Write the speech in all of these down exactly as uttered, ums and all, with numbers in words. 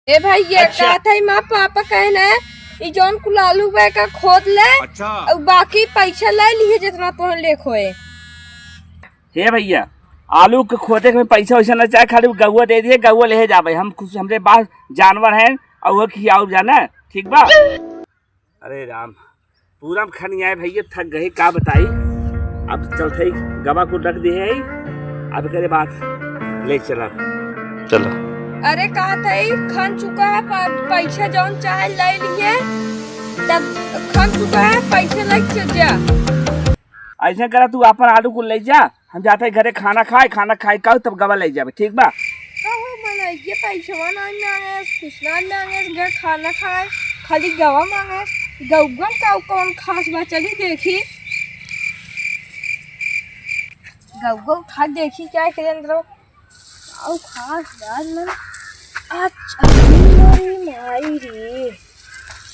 ए भैया, अच्छा। कहत हई माँ पापा कहने, ई जौन कुल आलू बा, एका खोद ले, अच्छा। अउर बाकी पैसा ले लिहे जितना तोहन लेख होए। हे भैया, आलू के खोदे के पैसा वैसा ना चाहे, खाली गउआ दे दिहे, गउआ लेहे जाबे। हम कुछ, हमरे पास जानवर हैं, अउर वो खियाऊ जाना, ठीक बा? अरे राम, पूरा खन आए भैया, थक गए, का बताई। अब चलते ही गवा को रख दे है, अब एकरे बाद ले चला। चलो। अरे का तई खन चुका है, प-, पैसा जौन चाहे ले लिए, तब खन चुका है, पैसा ले चल जा। ऐसे करा, तू अपन आलू को ले जा, हम जाते हैं घरे खाना खाए, खाना खाए का तब गवा ले जाबे, ठीक बा? कहो मनइया पैसवा ना मांगे, कुछ ना मांगे, घर खाना खाए, खाली गवा मांगे। गउगन का कौन खास बा, चली देखी। गउगन खा देखी क्या के अंदर आओ खास बात मन। अच्छा, अरे माई रे।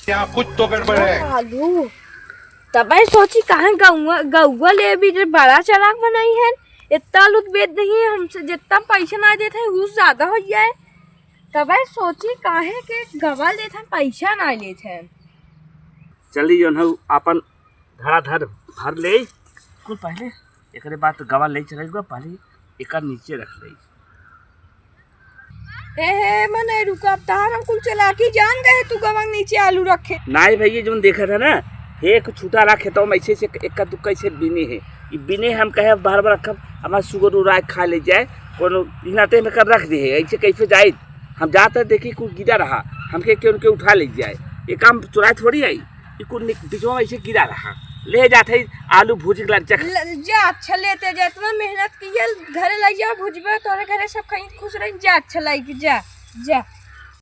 यहाँ कुछ तो गड़बड़ है। आलू। तबे सोची काहे गउआ, गउआ ले भी जे बड़ा चालाक बनाई है। इतना आलू तो बेच दही हमसे, जितना पैसा ना देते हैं, उस ज्यादा हो जाए। तबे सोची काहे के गवा लेते हैं, पैसा ना लेते हैं। चली जो ना अपन धड़ाधड़ भर ले। कुल पहले एकरे बाद तो गवा ले चले गो, पहले एकर नीचे रख ले। ए हे, मने रुका, अब तहार हम कुल चालाकी जान गए, तू गवा के नीचे आलू रखे। नाई भैया, जोन देखा था ना, हे एक छूटा रहा खेतवा में, ऐसे से एक्का दुक्का ऐसे बिने है। ई बिने हम कहे बार बार रखब, हमार सुगर उड़ा के खा ले जाए, कोनो इनाते में कर रख दे है, ऐसे कैसे जाए? हम जाते देखी कुछ गिरा रहा, हमके केहू के उठा ले जाए, ये काम चुराए थोड़ी आई। ई कुल निक-, बिचवा में ऐसे गिरा रहा। ले जात है आलू भूज के लज्जा। ल-, जा, अच्छा लेते जा, इतना मेहनत किया, घरे ले जा, भुजबे, तोरे घरे सब कहीं खुश रही, जा, अच्छा लाई के, जा, जा।